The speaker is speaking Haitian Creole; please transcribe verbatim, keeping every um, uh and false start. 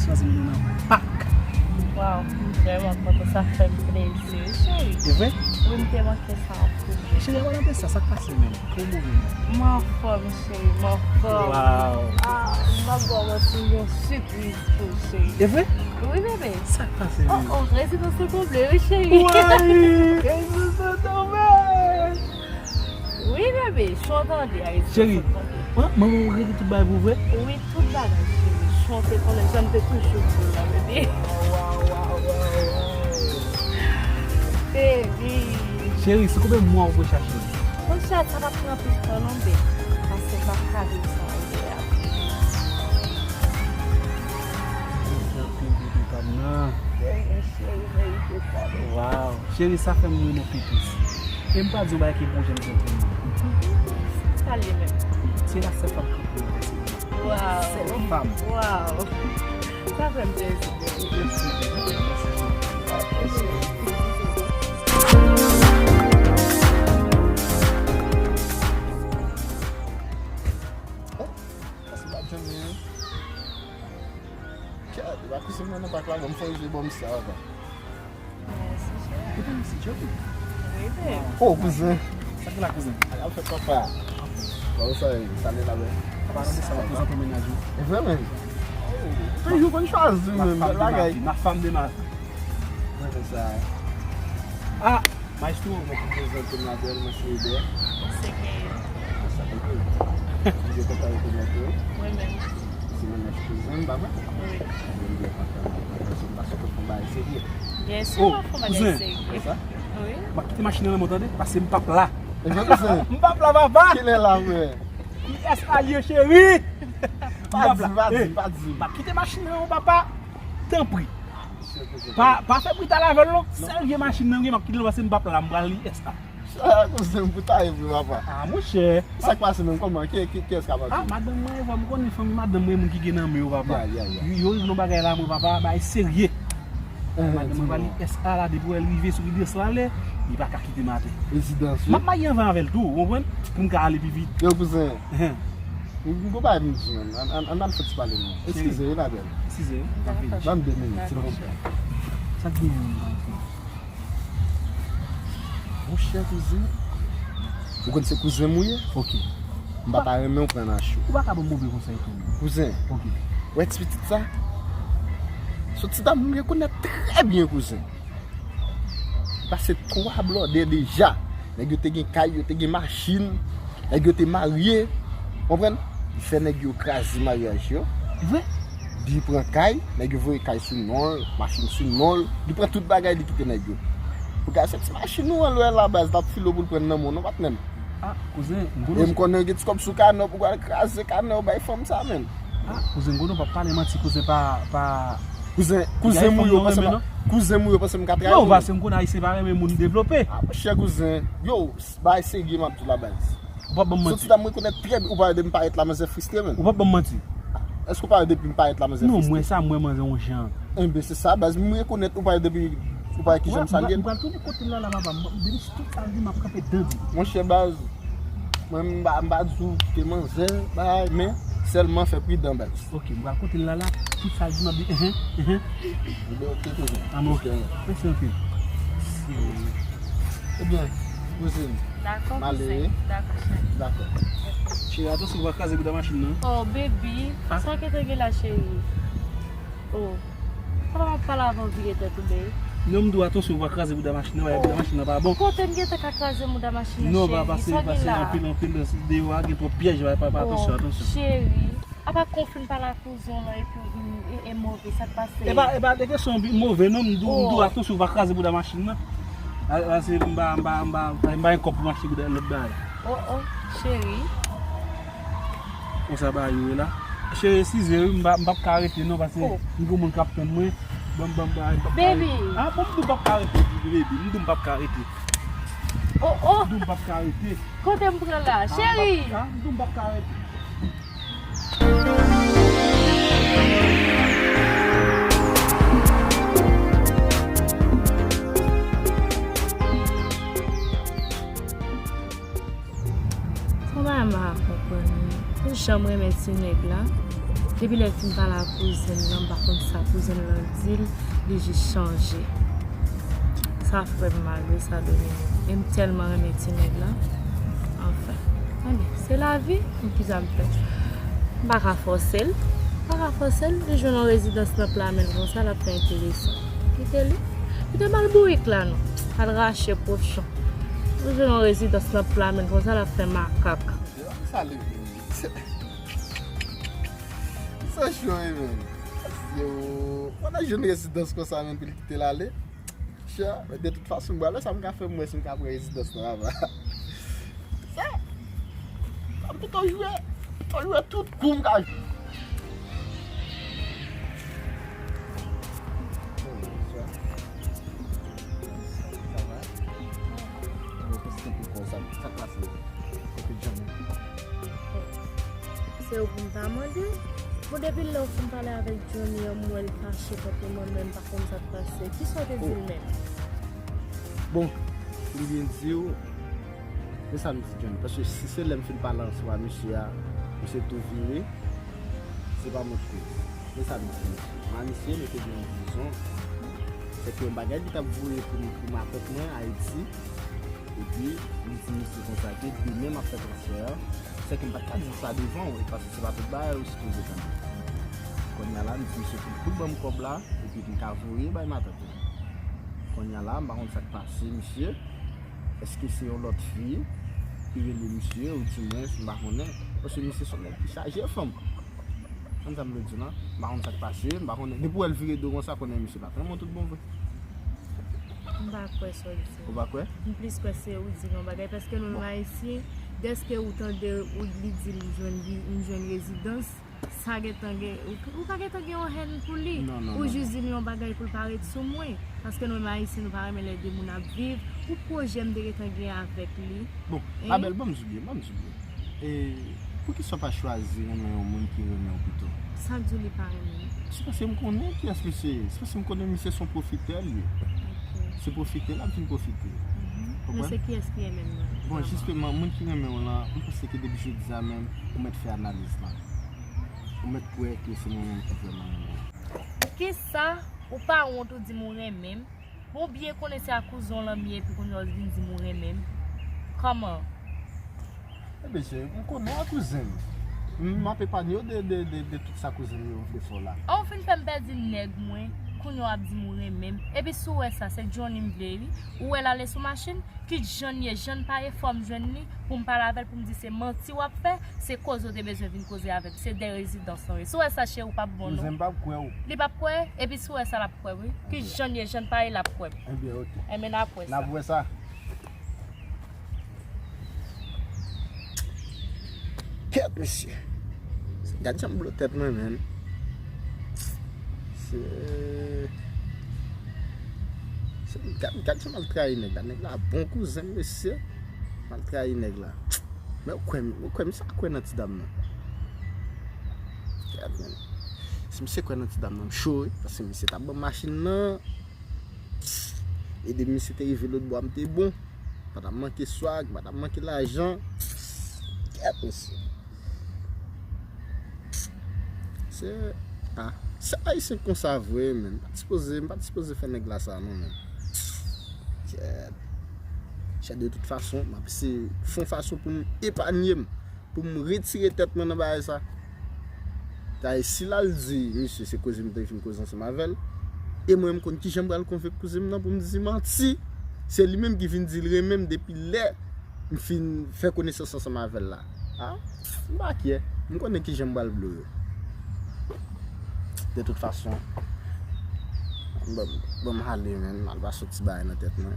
Chwazi nou nan pak. Waw, m vrèman kontan, sa fè m plezi, wi, cheri. E vre? Wi, m te manke sa anpil. Cheri, avan n ap sa, sa k pase menm? Kòman w ye menm? M anfòm, cheri, m anfòm. Waw. Ah, m ap ba w manti, yon sipriz pou w, cheri. E vre? Wi, bebe. Sa k pase menm? Oh, oh, rezidans lan konble, wi, cheri. Why? Rezidans lan konble. Wi, bebe, chontan de a. Cheri, manman w regle tout bagay pou vre? Wi, tout bagay, cheri. Chonte konnen jan m te toujou di w la, bebe. Waw, waw, waw, waw. Baby. Cheri, sou konbyen mwa ou pral chache? Monchè, sa p ap pran anpil tan non, baby. Paske m p ap ka viv san ou, baby. Mèsi anpil, baby pa m nan. Cheri, cheri, merite sa, baby. Waw. Cheri, sa fè m renmen w pi plis. E m pral di w yon bagay ki bon jan m gen pou mwen. Sa l ye menm? Se la sèl fanm k ap pran mwen. Waw. Sèl fanm. Waw. Sa fè m plezi. Sa se pa janm ye. Kèt, e pa kouzen mwen nan pak la, ban m fè yon je bò misye avan. Mèsi, cheri. Kote misye, Djòpi? Wi, babe. Oh, kouzen. Sa ki la, kouzen? Al, al fè papa. Ba ou sa, sa li la, bè. Papa, nan sa, prezante mennaj ou. E vre, men. Yon jou konn chwazi, men, bèl bagay. Ma femme de ma vie. Mwen fè sa. Ah! Maestro, mwen pou prezante m la bèl, mwen se Eber. Mwen se Gaëlle. Mwen se Gaëlle. Mwen se kontan rekonèt ou. Mwen menm. Se mennaj kouzen m, pa vre? Wi. Mwen byen kontan, mwen kontan, se paske w fè yon bagay serye. Byen si, oh, mwen fè yon bagay kouzen. Serye. Konsa? Wi. M ap kite machin nan nan men w, tande, paske m p ap la. E vre, kouzen? M p ap la, papa. Kilè la, men? Ki S A l ye, cheri? M p ap la. Pa di, pa di, pa di. M ap kite machin nan, papa. Tanpri. Pa, pa fè bri tal avè l non. Sèl vye machin nan m gen, m ap kite l paske m p ap la, m pral li S A. Sa kouzen m pou ta ye vre, papa. Ah, monchè. Sa k pase menm, kòman? Ki, ki, kiyès k ap antre? Ah, madanm mwen, vwa, m konnen fanmi madanm mwen, moun ki gen nan men yo, papa. Ya, ya, ya. Yo, yo rive nan bagay la, mwen, papa, bagay serye. Eh, madanm mwen pral li S A la, depi w wè l rive sou ridans la, li pa ka kite m atè. Rezidans, wi. M ap marye anvan avè l tou, ou konprann? Pou m ka ale pi vit. Yo, kouzen. Ehe. M, m gon bagay pou m di, menm. Ann, ann, ann al fè ti pale, non. Eskize, wi, la bèl. Eskize, wi. Ban m de minit, silvouplè. Sa k gen menm? Monchè, kouzen. Ou konn se kouzen m ou ye? Ok. M pa ta renmen w pran nan cho. Ou pa ka ban m move konsèy tou, non. Kouzen. Ok. Ou wè ti pitit sa? Se yon ti dam m rekonèt trè byen, kouzen. Pase twa blòdè deja. Nèg yo te gen kay, yo te gen machin. Nèg yo te marye. Konprann? Li fè nèg yo kraze maryaj yo. Vre? Li pran kay, nèg yo voye kay sou non l, machin sou non l. Li pran tout bagay, li kite nèg yo. Pou gade se ti machin ou an lwè la baz, l ap file w pou l pran nan men w non, patnè m. Ah, kouzen, m konnen. E m konnen w gen ti kòb sou kanè w pou w al kraze kanè w bay fanm sa, menm. Ah, kouzen, m konnen w p ap pale manti, kouzen pa, pa. Kouzen, kouzen m ou yo, panse m, kouzen m ou yo, panse m ka trayi w. Non, paske m konnen Ayisyen pa renmen moun devlope. Ah, monchè, kouzen. Yo, bagay serye m ap di w la baz. Ou p ap ban m manti. Soti ta m rekonèt trè byen, ou pa wè depi m parèt la, manzè fristre, menm. Ou p ap ban m manti. Èske ou pa wè depi m parèt la, manzè fristre? Non, m wè sa, m wè manzè yon jan. Enben, se sa, baz, m rekonèt, ou pa wè depi, ou pa wè kijan m salye l. M pral tounen kote l la, la, papa. M, depi si tout sa l di, m ap kanpe dan di. Monchè, baz, mwen, m pa, m pa di w kite manzè, bagay, men sèlman fè pridan, baz. Ok, m pral kote l la, la, tout sa l di, m ap di, enhen, enhen. Enben, ok, kouzen. Ah, men ok. Mèsi anpil. Ebyen, kouzin. Dakò, m ale, wi. Dakò, cheri. Dakò. Cheri, atansyon pou w pa kraze bouda machin nan. Oh, baby. Ah. Sa w gentan gen la, cheri? Oh. Fò w ap pale avè w vire tèt ou, baby. Non, m di w atansyon pou w pa kraze bouda machin nan, paske bouda machin nan pa bon. Kote m gentan ka kraze bouda machin nan, cheri? Non, pa pase, pase anpil, anpil deyò a, gen twòp pyèj, pa, pa, pa, atansyon, atansyon. Oh, cheri. Apa kon w fin pale ak kouzin w lan epi w vin e, e move, sa k pase? E pa, e pa de kesyon move non, m di w, m di w atansyon w pa kraze bouda machin nan. A, a, se m pa, m pa, m pa, m pa gen kòb pou m achte bouda lòt bagay. Oh, oh, cheri. Konsa bagay yo ye la. Cheri, eskize wi, m pa, m p ap ka rete non, paske m gen moun k ap tann mwen. Ban m, ban m bagay, m p ap ka rete. Baby. Ah, bon, m di w m p ap ka rete, baby, m di w m p ap ka rete. Oh, oh. M di w m p ap ka rete. Kote m pran la, cheri? Ah, m di w m p ap ka rete. Konba m pa konprann. Ou janm renmen ti nèg la? Depi lè l fin pale ak kouzen l lan, m pa konn sa kouzen l lan di l, li jis chanje. Sa fè m mal wi, sa domine. E m tèlman renmen ti nèg la. Anfen. Anben, se lavi, m kisa m fè. M pa ka fòse l. M pa ka fòse l. Li jwenn yon rezidans nan pla men l konsa, l ap fè enteresan. Kite li. Kite m al bourik la non. Al rache kochon. Li jwenn yon rezidans nan pla men l konsa, l ap fè makak. Sa leve. Sa cho wi, men. Yo, pandan jwenn rezidans konsa, men, pou l kite l ale. Cha, men de tout fason, m prale, sa m ka fè, m wè si m ka pran rezidans nan apa. Sa, sa m pito jwe, pito jwe tout kou m ka jwe. Bonswa. Sa va? Bon, konsa, sa k pase? Kote Johnny? Se ou pou m ta mande. Bon, depi lè w fin pale avèk Johnny an, m wè l fache kont mwen, men m pa konn sa k pase. Kisa w te di l menm? Bon, pou m byen di w, men sa m di Johnny, paske si se lè m fin pale ansanm a misye a, misye tou vire, se pa mwen ki koz. Men sa m di misye. Mwen a misye, nou te gen yon dizon, se ke yon bagay li t ap voye pou m, pou matant mwen Ayiti, epi m di misye konsa ke demen m ap fè transfè a, se ke m pa t ka di sa devan w, e paske se pa tout bagay ou sipoze tande. Kounye a la, m di misye pou l ban m kòb la, epi pou m ka voye bay matant mwen. Kounye a la, m pa konn sa k pase misye, èske se yon lòt fi ki rele misye, ou di mwen, m pa konnen, paske misye se yon nèg ki chaje fanm. Konn sa m vle di w la, m pa konn sa k pase, m pa konnen. Depi w wè l vire do konsa, konnen misye pa t renmen w tout bon vre. M pa kwè sa w di. Ou pa kwè? M plis kwè se ou di yon bagay, paske nou menm Ayisyen, dèske ou tande ou li di l m jwenn, m jwenn rezidans, sa gentan gen, ou, ou ka gentan gen yon hèn pou li. Non, non, ou non, jis non. Di l yon bagay pou l parèt sou mwen. Paske nou menm Ayisyen, nou pa renmen lè de moun ap viv. Ou pwojè m te gentan gen avèk li. Bon, Mabèl, ban m di w byen, ban m di w byen. E poukisa w pa chwazi renmen yon moun ki renmen w pito? Sa k di w li pa renmen m? Se paske m konnen kiyès misye ye. Se paske m konnen misye se yon pwofitè l ye. Ok. Se pwofite l ap vin pwofite. Mhm. Men se kiyès ki renmen m nan? Bon, jisteman, moun ki renmen w lan, m panse ke depi jodi a menm, ou mèt fè analiz lan. Ou mèt kwè ke se mwen menm ki vrèman renmen w. Kisa? Ou pa wont ou di m ou renmen m? Bon, ou byen konnen se ak kouzen w lan m ye, epi kounye a w vin di m ou renmen m. Kòman? Ebyen, cheri, m konnen a kouzen m. M ap epanye w de, de, de, de tout sa kouzen m yo vle fè w la. An, ou fin fè m pèdi nèg mwen, kounye a w ap di m ou renmen m. Epi si w wè sa, se Johnny m vle, wi. Ou wè l ale sou machin? Ki jan l ye, jan l pa ye, fò m jwenn li pou m pale avè l, pou m di se manti w ap fè, se koze w te bezwen vin koze avè m, se de rezidans lan ye. Si w wè sa, cheri, w p ap bon, non. Kouzen m p ap kwè w. Li p ap kwè? Epi si w wè sa, l ap kwè m, wi. Ki jan l ye, jan l pa ye, l ap kwè m. Ebyen, oke. Enben, n ap wè sa. N ap wè sa. Kèt, mesye. Gad jan m blo tèt mwen, menm. Se, se, gad, gad jan m al trayi nèg la. Nèg la bon kouzen m, mesye. M al trayi nèg la. Men ou kwè m, ou kwè m sa kwè nan ti dam nan. Gad, men. Si misye kwè nan ti dam nan, m cho, wi. Paske misye t ap ban m machin nan. E depi misye te rive lòt bò a, m te bon. Pa t ap manke swag, pa t ap manke lajan. Kèt, mesye. Se, ah, se Ayisyen konsa vre, menn. M pa t sipoze, m pa t sipoze fè nèg la sa, non, menn. Kèt. Chè, de tout fason, m ap eseye fè yon fason pou m epanye m, pou m retire tèt mwen nan bagay sa. Dayè, si l al di misye se koze m te fin koze ansanm avè l, e mwen, m konn kijan m pral konvenk kouzen m nan pou m di manti. Se li menm ki vin di l renmen m depi lè m fin fè konesans ansanm avè l la. A, m pa kyè. M konnen kijan m pral blo yo. De tout fason, ban m, ban m ale, menn. M al pase yon ti bagay nan tèt mwen.